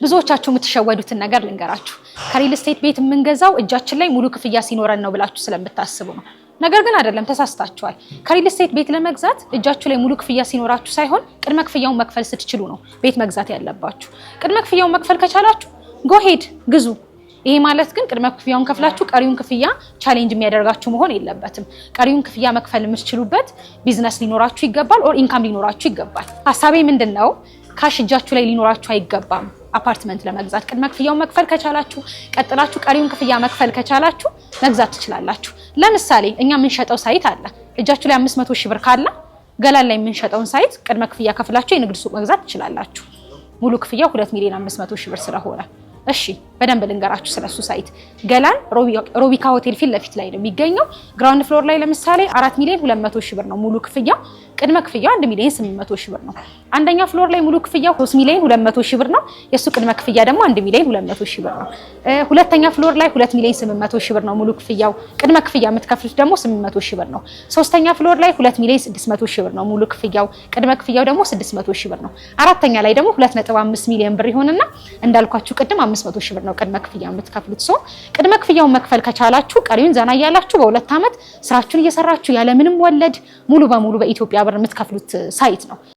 ብዙዎቻችሁ የምትሸወዱትን ነገር ልንገራችሁ። ከ real estate ቤት የምንገዛው እጃችን ላይ ሙሉ ክፍያ ሲኖረን ነው ብላችሁ ስለምታስቡ ነው። ነገር ግን አይደለም፣ ተሳስታችኋል። ከ real estate ቤት ለመግዛት እጃችሁ ላይ ሙሉ ክፍያ ሲኖራችሁ ሳይሆን ቅድመ ክፍያውን መክፈል ስትችሉ ነው ቤት መግዛት ያለባችሁ። ቅድመ ክፍያውን መክፈል ከቻላችሁ go ahead ግዙ። ይሄ ማለት ግን ቅድመ ክፍያውን ከፍላችሁ ቀሪውን ክፍያ challenge የሚያደርጋችሁ መሆን የለበትም። ቀሪውን ክፍያ መክፈል የምትችሉበት ቢዝነስ ሊኖራችሁ ይገባል፣ or income ሊኖራችሁ ይገባል። ሀሳቤ ምንድን ነው? Cash እጃችሁ ላይ ሊኖራችሁ አይገባም። አፓርትመንት ለመግዛት ቅድመ ክፍያውን መክፈል ከቻላችሁ፣ ቀጥላችሁ ቀሪውን ክፍያ መክፈል ከቻላችሁ መግዛት ትችላላችሁ። ለምሳሌ እኛ የምንሸጠው site አለ። እጃችሁ ላይ 500 ሺህ ብር ካለ ገላን ላይ የምንሸጠውን site ቅድመ ክፍያ ከፍላችሁ የንግድ ሱቅ መግዛት ትችላላችሁ። ሙሉ ክፍያው 2 ሚሊዮን 500 ሺህ ብር ስለሆነ። እሺ፣ በደንብ ልንገራችሁ ስለሱ site። ገላን ሮቢካ ሆቴል ፊት ለፊት ላይ ነው የሚገኘው። Ground floor ላይ ለምሳሌ 4 ሚሊዮን 200 ሺህ ብር ነው ሙሉ ክፍያው። ቅድመ ክፍያው 1 ሚሊዮን 800 ሺህ ብር ነው። አንደኛ floor ላይ ሙሉ ክፍያው 3 ሚሊዮን 200 ሺህ ብር ነው። የሱ ቅድመ ክፍያ ደግሞ 1 ሚሊዮን 200 ሺህ ብር ነው። ሁለተኛ floor ላይ 2 ሚሊዮን 800 ሺህ ብር ነው ሙሉ ክፍያው። ቅድመ ክፍያ የምትከፍሉት ደግሞ 800 ሺህ ብር ነው። ሶስተኛ floor ላይ 2 ሚሊዮን 600 ሺህ ብር ነው ሙሉ ክፍያው። ቅድመ ክፍያው ደግሞ 600 ሺህ ብር ነው። አራተኛ ላይ ደግሞ 2.5 ሚሊዮን ብር ይሆንና እንዳልኳችሁ ቅድም 500 ሺህ ብር ነው ቅድመ ክፍያ የምትከፍሉት። So ቅድመ ክፍያውን መክፈል ከቻላችሁ ቀሪውን ዘና እያላችሁ በ2 ዓመት ስራችሁን እየሰራችሁ ያለምንም ወለድ ሙሉ በሙሉ በኢትዮጵያ ብር የምትከፍሉት site ነው።